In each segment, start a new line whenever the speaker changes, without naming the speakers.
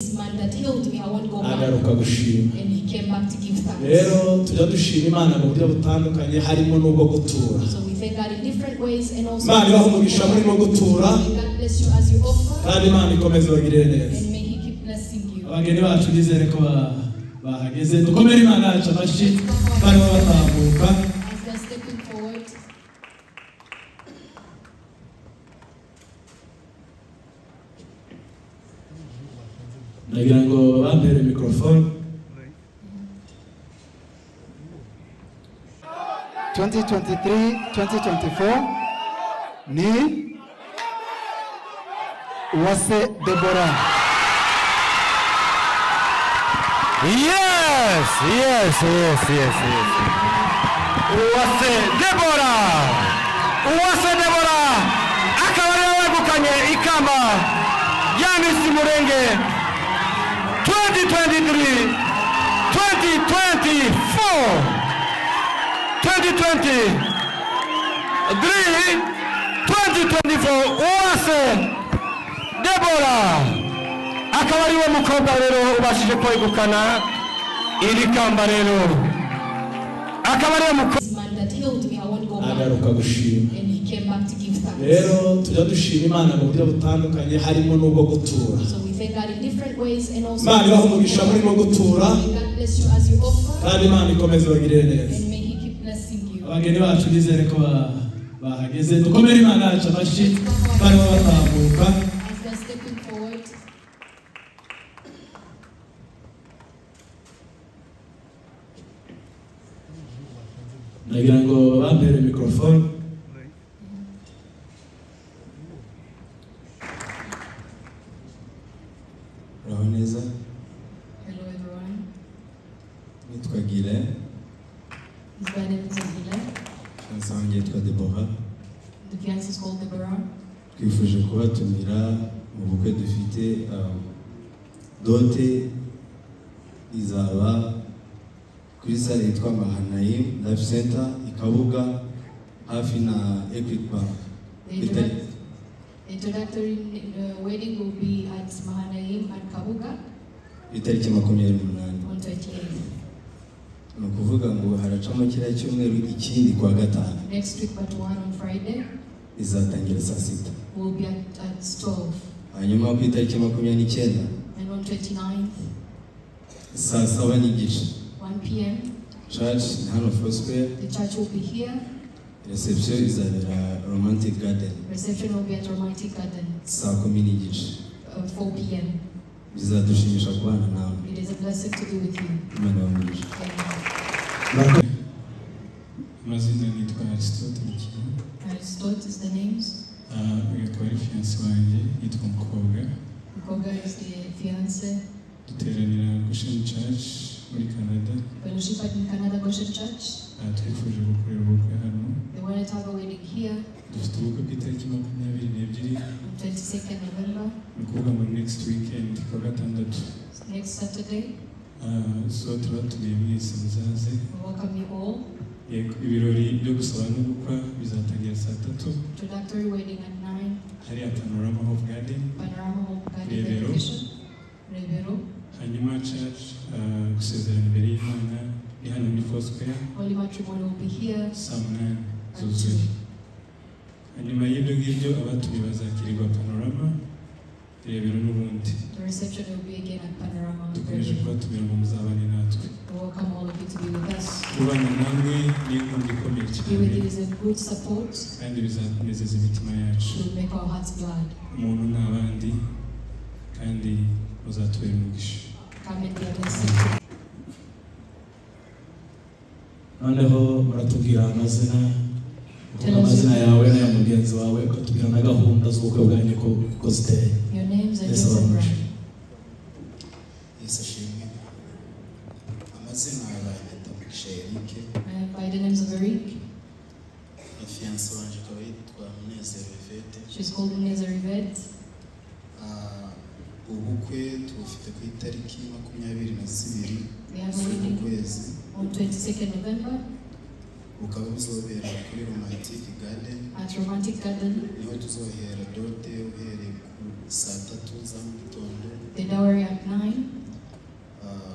This man that healed me, I won't go back.
Agaruka gushima.
And he came back to give thanks.
Rero tujya dushima Imana mu buryo butandukanye, harimo n'ubwo gutura.
So we thank God in different ways and also.
Imana ibahe umugisha murimo gutura.
May God bless you as you offer.
Kandi Imana ikomeze ibagirire neza.
And may He keep blessing you.
Abageni bacu nizere ko bahageze, dukomere Imana yacu amashyi barimo batambuka.
As they're stepping forward.
Ndagira ngo bampere microphone.
2023-2024 ni Uwase Deborah.
Yes, yes, yes, yes, yes. Uwase Deborah. Uwase Deborah akaba ariwe wegukanye ikamba rya Miss Murenge 2023 2024 2023 2024. Uwase Deborah akaba ariwe mukobwa rero ubashije kwegukana iri kamba, rero akaba ariwe mukobwa.
This man that healed me, I won't go back.
Agaruka gushima.
And he came back to give thanks.
Rero tujya dushima Imana mu buryo butandukanye, harimo n'ubwo gutura.
So we thank God in different ways and also.
Imana ibahe umugisha murimo gutura.
May God bless you as you offer.
Kandi Imana ikomeze ibagirire neza.
And may He keep blessing you.
Abageni bacu nizere ko bahageze, dukomere Imana yacu amashyi barimo batambuka.
As they're stepping forward.
Ndagira ngo bampere microphone.
Uraho neza.
Hello everyone.
Nitwa Gile.
His by name is Gile.
Fiancé wanjye yitwa Deborah.
The fiancé is called Deborah.
Twifuje kubatumira mu bukwe dufite, dot izaba kuri salle yitwa Mahanaim Life Center i Kabuga, hafi na Equity Bank.
The introductory wedding will be at Mahanaim at Kabuga.
Itariki 28.
On 28th.
Ni ukuvuga ngo haracamo kiriya cyumweru ikindi kwa gatanu.
Next week but one on Friday.
Izatangira saa sita.
Will be at 12.
Hanyuma ku itariki 29.
And on 29th.
Saa saba n'igice.
1 p.m.
Church ni hano Foursquare.
The church will be here.
Reception izabera Romantic Garden.
Reception will be at Romantic Garden.
Saa kumi n'igice.
4 p.m.
Bizadushimisha kubana namwe.
It is a blessing to be with you.
Imana ibahe.
Amen.
Amazina nitwa Aristote Mikino.
Aristote is the names.
Uyu akaba ari fiancé wanjye yitwa Mukobwa.
Mukobwa is the fiance.
Duteranira Goshen Church muri Canada.
Fellowship at Canada Goshen Church.
Twifuje gukorera ubukwe hano.
They wanted to have a wedding here.
Dufite ubukwe ku itariki 22.
On 22nd November.
Ni ukuvuga ngo next weekend ku wa gatandatu.
Next Saturday.
So turabatumiye mwese muzaze.
We welcome you all.
Yego, ibirori byo gusaba no gukwa bizatangira saa tatu.
Introductory wedding at 9.
Hariya Panorama Hope Garden.
Panorama Hope Garden.
Rebero.
Rebero.
Hanyuma church, gusezerana imbere y'Imana ni hano muri Foursquare.
Holy matrimony will be here.
Saa munani zuzuye. Hanyuma y'ibyo ngibyo abatumiye bazakirirwa Panorama Rebero n'ubundi.
The reception will be again at Panorama.
Dukomeje kubatumira ngo muzabane natwe.
We welcome all of you to be with us.
Kubana namwe ni inkunga ikomeye cyane.
Be with you is a good support.
Kandi bizanezeza imitima yacu.
It will make our hearts glad.
Umuntu n'abandi kandi muzatubera umugisha.
Come and be a blessing.
Noneho muratubwira amazina, amazina yawe n'aya mugenzi wawe, ukatubwira na gahunda z'ubukwe bwanyu ko ziteye.
Your names and your program.
Yesu ashimwe. Amazina bayita Mugisha Eric.
By the names of Eric.
Na fiancé wanje akaba yitwa Munezero Yvette.
She's called Munezero Yvette.
Ubukwe tubufite ku itariki 22
z'ukwezi. On 22nd November.
Bukaba buzobera kuri Romantic Garden.
At Romantic Garden.
Niho tuzohera dot uhereye Saa tatu za mu gitondo.
The dowry at 9.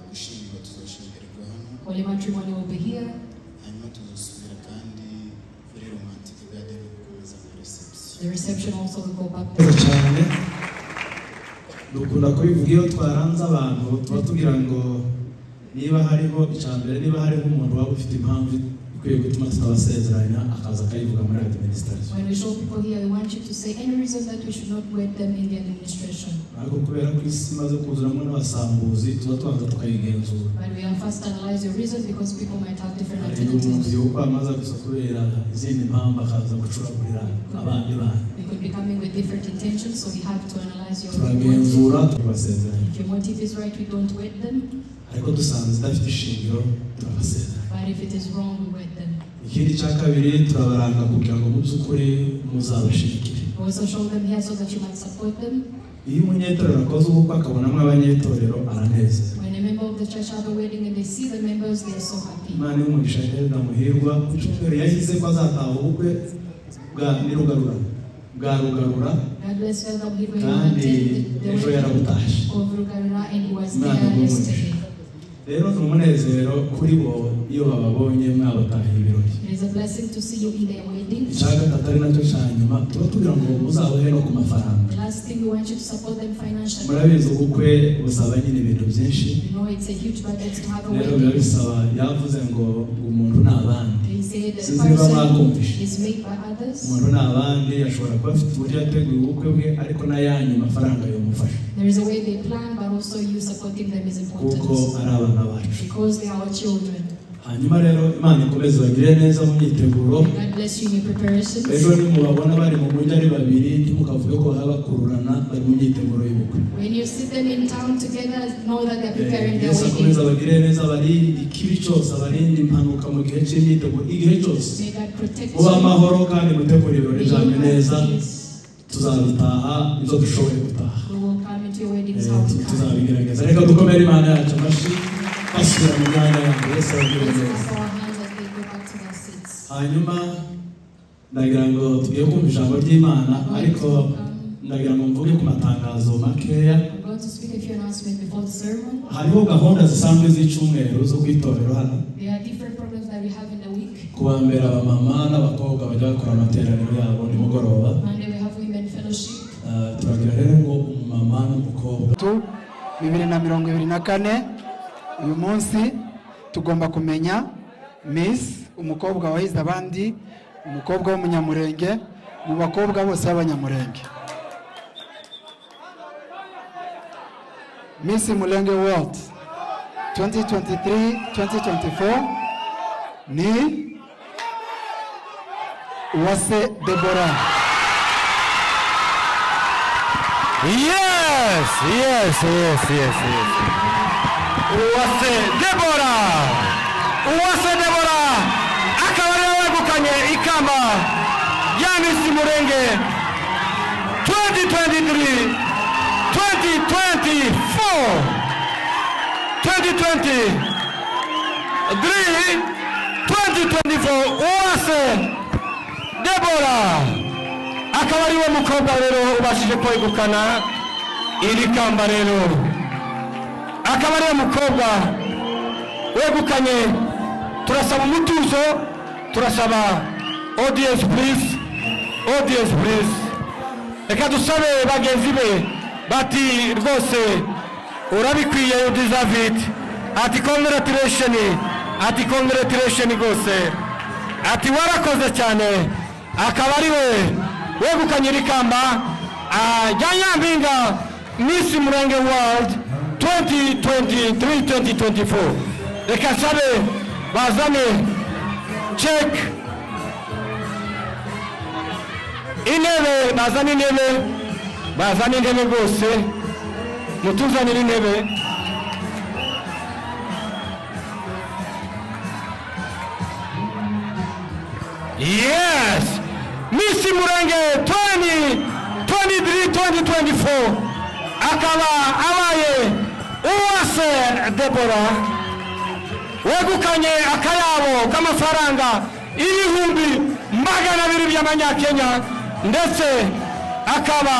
Gushyingirwa tuzashyingirwa hano.
Holy matrimony will be here.
Hanyuma tuzasubira kandi kuri Romantic Garden gukomeza na reception.
The reception also will go back there.
Cyane dukunda kubivuga iyo twaranze abantu, tuba tugira ngo niba hariho icya mbere, niba hariho umuntu waba ufite impamvu ikwiye gutuma tutabasezeranya, akaza akayivuga muri administration.
When we show people here, we want you to say any reason that we should not wed them in the administration.
Ariko kubera ko isi imaze kuzuramo n'abasambuzi, tuba tubanza tukayigenzura.
But we have first analyzed the reasons because people might have different
Hari igihe umuntu
alternatives.
yokwamaza gusa kubera izindi mpamvu, akaza gucuragurira abandi bantu.
We could be coming with different intentions, so we have to analyze your motive.
Turagenzura, tukabasezeranya.
If your motive is right, we don't wed them.
Ariko dusanze idafite ishingiro, turabasezeranya.
But if it is wrong, we wed them.
Ikindi cya kabiri, turabaranga kugira ngo mu by'ukuri muzabashigikire.
We also show them here so that you might support them.
Iyo umunyetorero akoze ubukwe akabonamo abanyetorero, aranezerwa.
When a member of the church have a wedding and they see the members, they are so happy.
Imana y'umugisha Herida Muhirwa, ku cyumweru yahize ko azataha ubukwe bwa Nirugarura, bwa Rugarura.
God bless Elder Muhirwa. He
Kandi
attended the
ejo
wedding
yarabutashye.
of Rugarura and he was
Imana
there
iguhe umugisha.
yesterday.
Rero ni umunezero kuri bo iyo bababonye mwabatahiye ibirori.
It is a blessing to see you in their wedding.
Icya gatatu ari nacyo cya nyuma, tuba tugira ngo muzabahe no ku mafaranga.
The last thing, we want you to support them financially.
Murabizi, ubukwe busaba nyine ibintu byinshi.
You know it's a huge budget to have a
Rero biba
wedding.
bisaba, yavuze ngo umuntu ni abandi.
They say the
Sinzi niba
person
mwakumvishe.
is made by others.
Umuntu ni abandi, ashobora kuba afite uburyo yateguye ubukwe bwe, ariko n'ayanyu mafaranga yamufasha.
There is a way they plan, but also you supporting them is
Kuko
important.
ari abana bacu.
Because they are our children.
Hanyuma rero Imana ikomeze ibagirire neza mu myiteguro.
God bless you in your preparations.
Ejo nimubabona bari mu mujyi ari babiri, ntimukavuge ko baba bakururana, bari mu myiteguro y'ubukwe.
When you see them in town together, know that they're preparing their
Yesu akomeze
wedding.
abagirire neza, abarinde ikibi cyose, abarinde impanuka mu gihe cy'imyiteguro, igihe cyose.
May God protect
Mube
you.
amahoro kandi mutegure ibirori
May you
byanyu neza.
have peace.
Tuzabitaha ibyo dushoboye gutaha.
We will come into your weddings
Eh,
how we can.
tuzabigerageza. Reka dukomere Imana yacu amashyi basubira mu myanya yabo. Yesu abagirire
Let's
neza.
clap our hands as they go back to their seats.
Hanyuma ndagira ngo tugiye kumva ijambo ry'Imana, ariko ndagira ngo mvuge ku matangazo makeya.
I'm going to speak a few announcements before the sermon.
Hariho gahunda zisanzwe z'icyumweru zo kwitorero hano.
There are different programs that we have in the week.
Ku wa mbere, abamama n'abakobwa bajya bakora amateraniro yabo nimugoroba.
Monday we have women fellowship.
Turagira rero ngo umumama n'umukobwa
Tu 2024, uyu munsi tugomba kumenya Miss, umukobwa wahize abandi, umukobwa w'Umunyamurenge mu bakobwa bose b'Abanyamurenge, Miss Mulenge World 2023-2024 ni Uwase Deborah.
Yes. Uwase Deborah! Uwase Deborah! Akaba ariwe wegukanye ikamba rya Miss Murenge 2023 2024 2023 2024. Uwase Deborah akaba ariwe mukobwa rero ubashije kwegukana iri kamba. Rero akaba ariwe mukobwa wegukanye. Turasaba umutuzo, turasaba audience please, audience please. Reka dusabe bagenzi be bati rwose urabikwiye, you deserve it, ati congratulation, ati congratulation rwose, ati warakoze cyane. Akaba ari we wegukanye iri kamba rya Nyampinga Miss Murenge World 2023-2024. Reka nsabe bazane check, intebe, bazane intebe, bazane intebe rwose, mutuzanire intebe. Yes! Miss Murenge 2023-2024 akaba abaye Uwase Deborah, wegukanye akayabo k'amafaranga 200,000 by'amanyakenya, ndetse akaba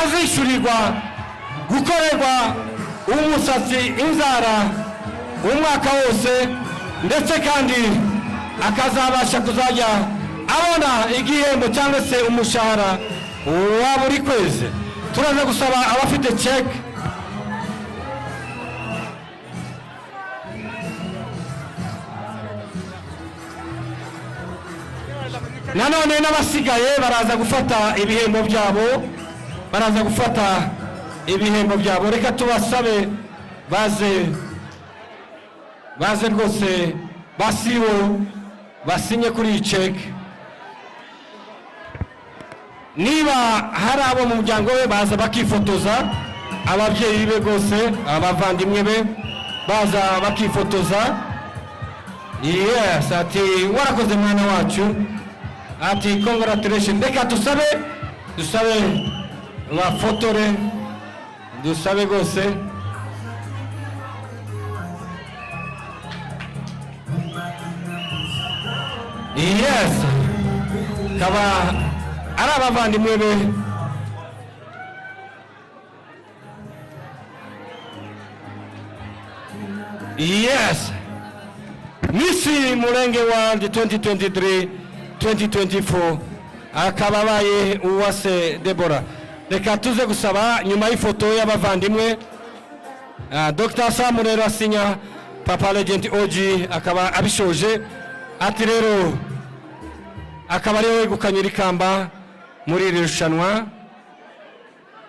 azishyurirwa gukorerwa umusatsi, inzara umwaka wose, ndetse kandi akazabasha kuzajya abona igihembo cyangwa se umushahara wa buri kwezi. Turaza gusaba abafite cheque nanone n'abasigaye baraza gufata ibihembo byabo, baraza gufata ibihembo byabo. Reka tubasabe baze, baze rwose basibo basinye kuri iyi cheque. Niba hari abo mu muryango we baza bakifotoza, ababyeyi be rwose, abavandimwe be baza bakifotoza. Yes, ati warakoze mwana wacu, ati congratulation. Reka dusabe, dusabe bafotore, dusabe rwose. Yes, kaba ari abavandimwe be. Yes, Miss Mulenge World 2023-2024 akaba abaye Uwase Deborah. Reka tuze gusaba nyuma y'ifoto y'abavandimwe, Dr. Sam rero asinya, Papa Legend OG akaba abishoje, ati rero akaba ariwe wegukanye iri kamba muri iri rushanwa.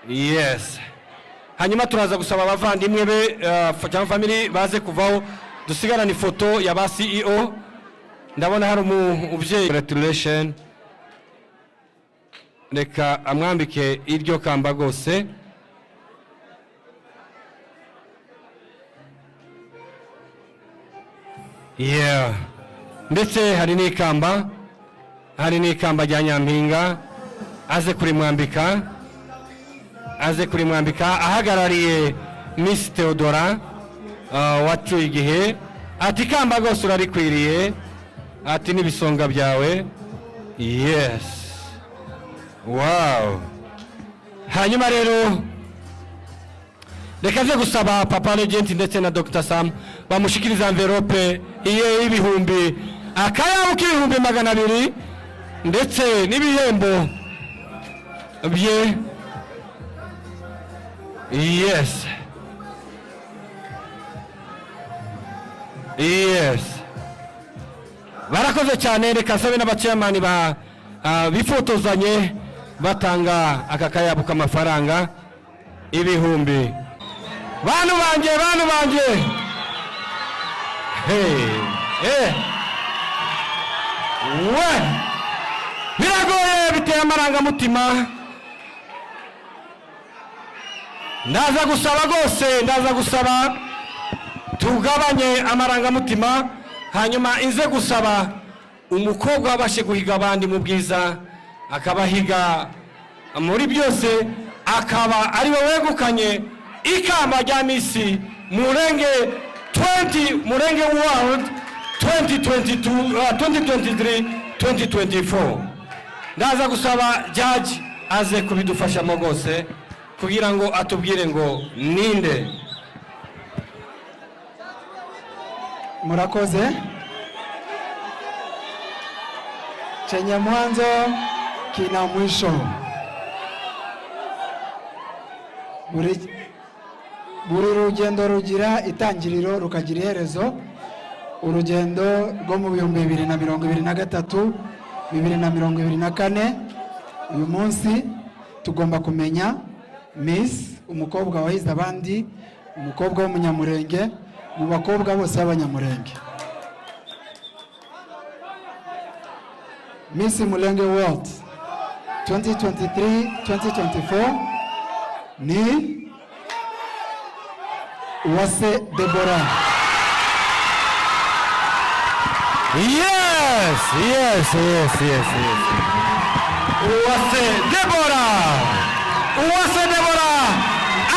Yes, hanyuma turaza gusaba abavandimwe be cyangwa family baze kuvaho, dusigarane ifoto ya ba CEO. Ndabona hari umubyeyi, congratulation. Reka amwambike iryo kamba rwose. Yeah, ndetse hari n'ikamba, hari n'ikamba rya Nyampinga, aze kurimwambika, aze kurimwambika ahagarariye Miss Theodora wacuye igihe. Ati ikamba rwose urarikwiriye, ati n'ibisonga byawe. Yes, wow. Hanyuma rero reka nze gusaba Papa Legend ndetse na Dr. Sam bamushikiriza envelope iye y'ibihumbi, akayabo k'ibihumbi 200, ndetse n'ibihembo bye. Yes, yes, barakoze cyane. Reka nsabe n'abachairman ba bifotozanye batanga aka kayabo k'amafaranga ibihumbi. Bantu banjye, bantu banjye, hey, we biragoye, biteye amarangamutima. Ndaza gusaba rwose, ndaza gusaba tugabanye amarangamutima, hanyuma inze gusaba umukobwa wabashe guhiga abandi mu bwiza, akabahiga muri byose, akaba ari we wegukanye ikamba rya Miss Mulenge 20 Mulenge World 2022 2023 2024. Ndaza gusaba judge aze kubidufashamo rwose kugira ngo atubwire ngo ninde.
Murakoze. Chenye mwanzo kina mwisho. Buri rugendo rugira itangiriro rukagira iherezo. Urugendo rwo mu 2023 2024, uyu munsi tugomba kumenya Miss, umukobwa wahize abandi, umukobwa w'umunyamurenge mu bakobwa bose b'abanyamurenge. Miss Mulenge World 2023-2024 ni Uwase Deborah.
Yes, yes, yes, yes, yes. Uwase Deborah, Uwase Deborah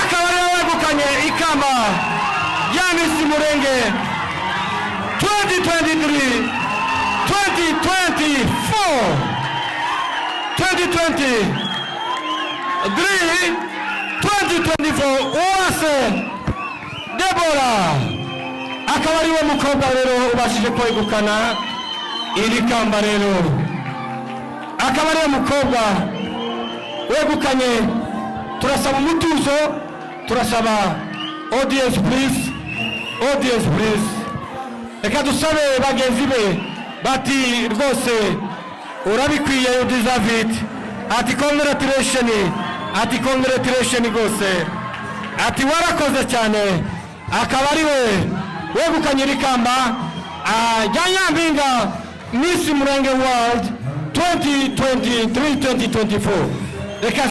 akaba ariwe wegukanye ikamba rya Miss Mulenge 2023 2024 2020. 3 2024 Uwase Debora akaba ari we mukobwa rero ubashije kwegukana iri kamba rero, akaba ari we mukobwa wegukanye. Turasaba umutuzo, turasaba audience please, audience please. Reka dusabe bagenzi be bati rwose urabikwiye, you deserve it, ati congratulation, ati congratulation rwose, ati warakoze cyane. Akaba ari we wegukanye iri kamba rya Nyampinga Miss Murenge World 2023 2024. Reka